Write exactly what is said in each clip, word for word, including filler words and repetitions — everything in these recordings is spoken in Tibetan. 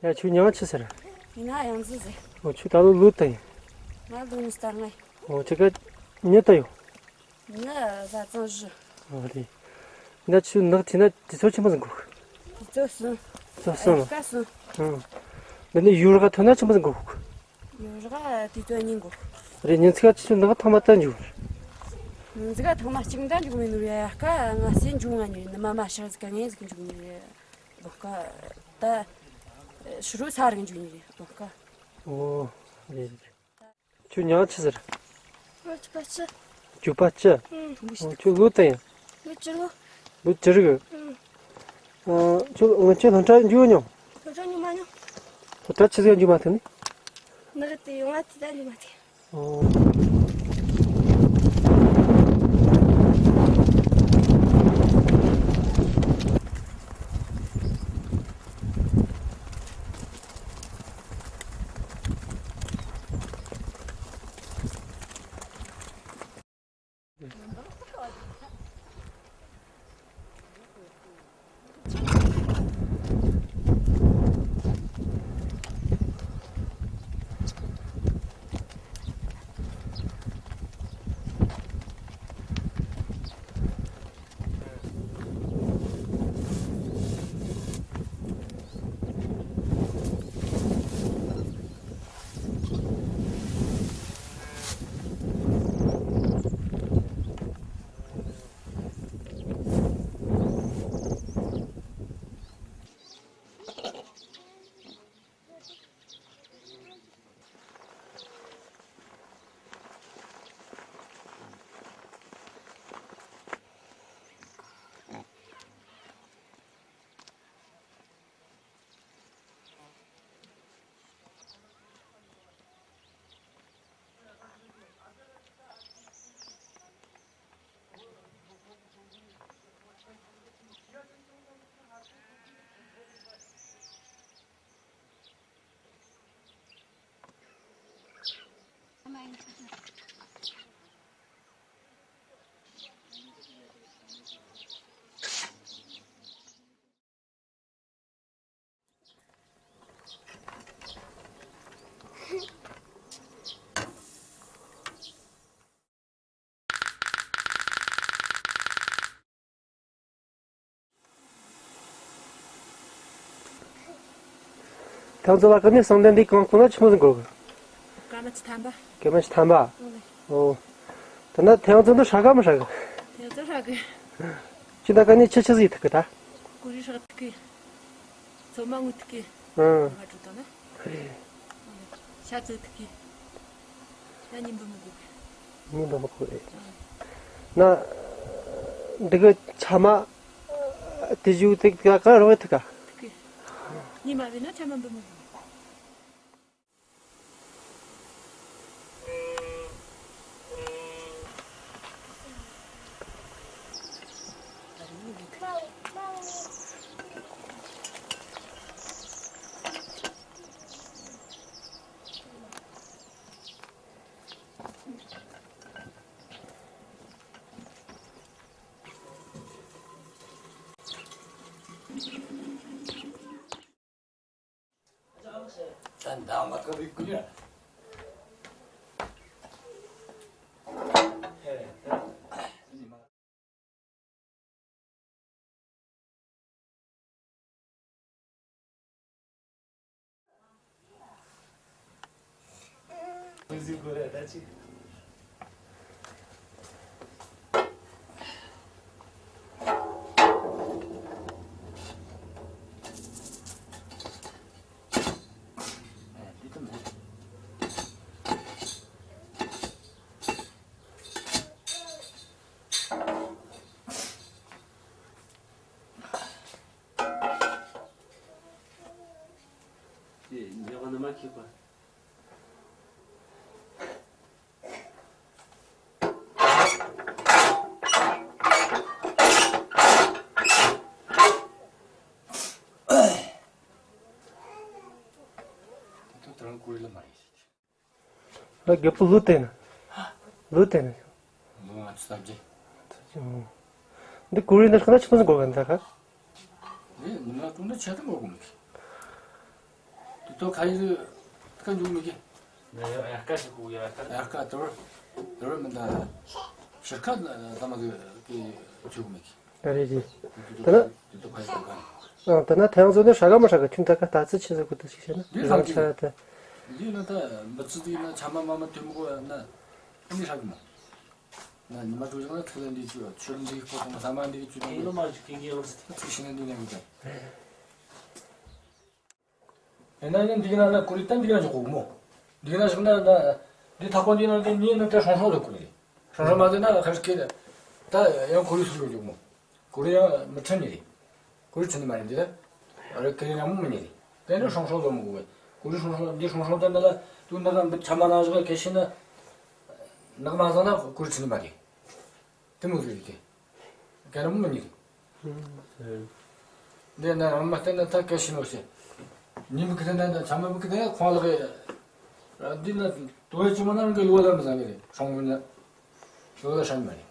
ཡ། ཁྱོད་མྱིང་ང་ཆི་ཟེར། ཡིན་ན་ཡང་ཟི་ཟེར། འོ། ཁྱོད་ད་ལོ་ལོ་ད་ཡིན། ང་ལོ་ཉི་ཤུ་རྩ་ལྔ་ཡིན། འོ། ཁྱེད་ཀ་མྱི་ད་ཡོད། ང་བཟའ་ཚང་བཞི། འོ་རེད། ད་ཁྱོད་ནག་ཐིག་ན་དུས་ཚོད་ཆི་མོ་ཟིག་འགོར། དུས་ཚོད་གསུམ། དུས་ཚོད་གསུམ་ལ། སྐར་གསུམ། ཨང་། འདི་ནས་ཡུལ་ར་ཐོན་ན་ཆི་མོ་ཟིག་འགོར། ཡུལ་ར་དུས་ཚོད་གཉིས་འགོར། རེད། ཉིན་ཚིག་ཁྱོད་ནག་ཐང་མ་ད་འཇུག། ཉིན་ཚིག་ཐང་མ་གཅིག་ད་འཇུག་མི་ནུས་ཡ། ཁ་ང་སེ་འཇུག་ང་ཉིན་ནི་མ་མ་ཤར་ཟིག་ག་ངེ་ཟིག་འཇུག་ནི་རེད། དགོང་ཁ་ད་ཕྱི་རུ་ས་རིང་འཇུག་ནི་རེད། དགོང་ཁ། འོ། རེད་རེད། ཁྱོད་མྱིང་ང་ཆི་ཟེར། ང་ཅི་པ་ཅི། ཅུ་པ་ཅི། ཨུ། འོ། ཁྱོད་ལོ་ད་ཡིན། ལོ་བཅུ་དགུ། ལོ་བཅུ་དགུ། ཨུ། ཨ། ཁྱོད་ང་ཚོའི་སློབ་གྲྭ་འགྱོ་མྱོང་། སློབ་གྲྭ་འགྱོ་མ་མྱོང་། སློབ་གྲྭ་ཆི་ཟིག་འགྱོ་མ་ཐུབ་ནི། ནག་དེ་ཡོང་བ་དེ་ད་འགྱོ་མ་ཐུབ། འོ། ཐང་ཚོ་ལ་ཀ་ནི་སང་དེ་འདི་གང་ཁོ་ན་ཆི་མོ་ཟིན་གོ་གི། ཀ་མ་ཆི་ཐམ་པ། ཀ་མ་ཆི་ཐམ་པ། ཨོ་ལེ། ཨོ། ད་ན་ཐང་ཚོ་འདི་ཧྲ་ག་མི་ཧྲ་གི། ཐང་ཚོ་ཧྲ་གི། ཁྱོད་ད་ཀ་ནི་ཆི་ཆི་ཟིག་ཐུག་གི་ད། ཀུ་རི་ཧྲ་ཐུག་གི། ཚོ་མ་ངུ་ཐུག་གི། ཨང་། ང་འགྲོ་དང་ན། ཧེ། ཤ་ཚོ་ཐུག་གི། ད་ཉིན་འབུ་མི་དགོས་གི། ཉིན་འབུ་མི་དགོས་རེད། ཨང་། ན། འདི་གི་ཚ་མ། དེ་ཞུ་ཐུག་ག་ག་རོ་ཐུག་ག། ཐུག་གི། ཉི་མ་བས་ན་ཚ་མ་འབུ་མི་དགོས། དེ་འཇོག་ན་མ་ཁེགས་པ། དེ་ཚོ་ད་རུང་ཀུ་རི་ལ་མ་རེད། ལ་རྒད་པོ་ལུས་བསྟན་ན། ལུས་བསྟན་ན། ལོ་ང་ཚོ་ལྟ་རྒྱུ། འདི་ཀུ་རི་འདི་ཤི་ན་ཆི་མོ་ཟིག་དགོས་གི་འདྲ་ག། ཨེ་ནི་ང་ཀུན་ད་ཆེ་ཐུབ་མ་གོ་མི་གི། དེ་ཐོག་ཁ་ཡི་ཁ་འཇུག་མི་གི། ཡ་ཡ་ཡ་ཀ་ཞིག་གོ་ཡ་ཀ། ཡ་ཀ་དོར། དོར་མི་འདའ། ཕྱིར་ཁ་ད་མ་གི་གི་འཇུག་མི་གི། ད་རེད་རེད། དེ་ན། དེ་ཐོག་ཁ་ཡི་ཁ། ཨ་དེ་ན་ཐའེ་ཝན་ཚོ་ནི་ཧྲ་ག་མ་ཧྲ་ག་ཁྱོད་ད་ག་ལྟ་ཚུལ་ཆེ་ཟེར་གོ་ད་ཞིག་བཤད་ན། འདི་རང་ཆ་ད། འདི་ན་ད་མི་ཚུ་འདི་ན་ཆ་མ་མ་མ་དུ་མི་གོ་ན་འདི་ཧྲ་གི་མ། ན་ཉི་མ་དྲུག་ཞག་ན་ཐུག་ལ་འདི་ཆུ་ཆུ་འདི་ཁོ་ཐོང་ས་མ་འདི་ཆུ་ཐོང་། ལོ་མ་ཞིག་གིན་གིན་ལོ་ཟེར་ཐུག་ཤི་ན་འདི་ན་མི་ད། ཡིན་ན་ཡིན་འདི་ན་ན་ཀུ་རི་ཏན་འདི་ན་ཞིག་གོ་མོ། འདི་ན་ཞིག་ན་ན་འདི་ཐག་པ་འདི་ན་འདི་ཉིན་ན་ཏེ་ཧྲོང་ཧྲོང་ལ་ཀུ་རི། ཧྲོང་ཧྲོང་མ་ཟེར་ན་ཁར་སྐད་ད་ཡང་ཀུ་རི་སུ་ཡོད་མོ། ཀུ་རི་ཡང་མི་ཁྲིད་ནི་རེད། ཀུ་རི་ཁྲིད་ནི་མ་རེད་འདི་ད། ཨ་རེ་ཀུ་རི་ཡང་མོ་མི་ཉེ་རེད། དེ་ནི་ཧྲོང་ཧྲོང་ལོ་མོ་གོ་གི། ཀུ་རི་ཧྲོང་ཧྲོང་འདི་ཧྲོང་ཧྲོང་ད་ན་ལ་དུ་ན་ལ་མི་ཆ་མ་ན་ཞིག་གལ་ཤེས་ན། ནག་མ་ཟ་ན་ཀུ་རི་ཁྲིད་ནི་མ་རེད། དེ་མོ་ཟིག་རེད་དེ། ག་རེ་མོ་མི་ཉེ་རེད། འདི་ན་རང་མ་བསྟན་ན་ད་གལ་ཤེས་ནོ་ཞེས། ཉིན་མི་ཁི་ད་ན་ཆ་མ་མི་ཁི་ད་ཁོང་ལ་གི། འདི་ན་དོ་ཡ་ཅི་མ་ན་རང་གི་ལོ་ལ་མི་ཟ་གི་རེད་ཧྲོང་ཡོད་ན། ལོ་ལ་ཧྲ་ནི་མ་རེད།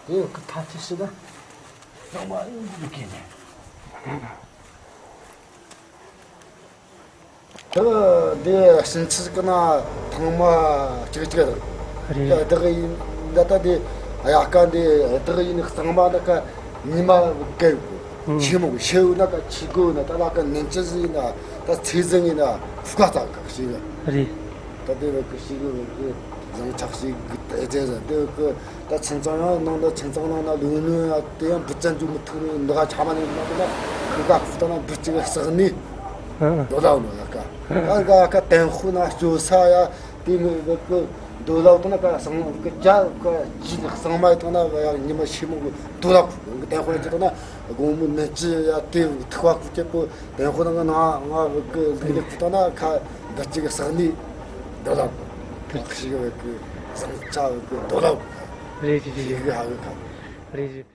དེ་ཡང་ཁ་ཐ་ཆད་ཞིག་ལ་ཚང་མ་ཡོང་གི་འདུག་གི་ནས། ད་འདི་ཕྱིན་ཆད་ཀྱི་ན་ཐང་མ་གཅིག་གཅིག་རེད། རེད། བདག་ཡིན་ད་ལྟ་འདི་ཡ་ཀ་འདི་བདག་ཡིན་གཙང་མ་ད་ཀ་ཉི་མ་བརྒལ་དགོས། ཨང་། ཆེན་མོ་ཤེའུ་ན་ཀ་ཆི་གོ་ན་ད་ལ་ཀ་ནན་ཅི་ཟིན་ན་ད་ཚེ་ཟིན་ཡིན་ན་ཕུ་ཀ་ཙག་ཀ་ཤེས་ཡ། རེད། ད་དེ་བས་ཀི་ཤེས་གི་བས་ཀི་བཟང་ཆགས་ཤིག་གི་ཨེ་ཙེ་ཟ་དེ་བས་ཀི་ད་ཁྱིམ་ཚང་ཡང་ནང་ད་ཁྱིམ་ཚང་ནང་ན་ལུས་ནོ་ཡ་དེ་ཡང་འབུ་ཙན་འཇུ་མི་ཐུག་རེད། འདི་ག་ཆ་མ་ནས་ན་དེ་ན་ཁུ་ཀ་ཁུ་ད་ན་འབུ་ཅིག་བསགས་ནི། ཨང་། ཡོད་ལ་ནོ་ཡ་ཀ་ཨང་། ཨ་ཀ་ཨ་ཀ་ཏན་ཧུ་ན་སྐྱོ་ས་ཡ་དེ་མི་བས་ཀི། འདོད་ལ་བཏང་ན་ཀ་སང་ཀ་ཅ་ཀ་ཅི་སང་མ་བཏང་ན་ཡང་ཉི་མ་ཤི་མོ་གི་འདོད་ལ་ཁུ་གི་དེ་ཧོ་ཅི་བཏང་ན་དགོང་མོ་ནི་ཅི་ཡ་དེ་ཐུག་པ་ཁུ་ཅེ་པོ་དེ་ཧོ་ན་ང་ང་གི་ལུག་ལུག་བཏང་ན་ཁ་འདི་ཅི་གི་སང་ནི་འདོད་ལ་ཁུ་ཤི་གི་གི་སང་ཅ་གི་འདོད་ལ་ཁུ་རེད་རེད་ཤི་གི་ཧ་གི་ཁ་རེད་རེད།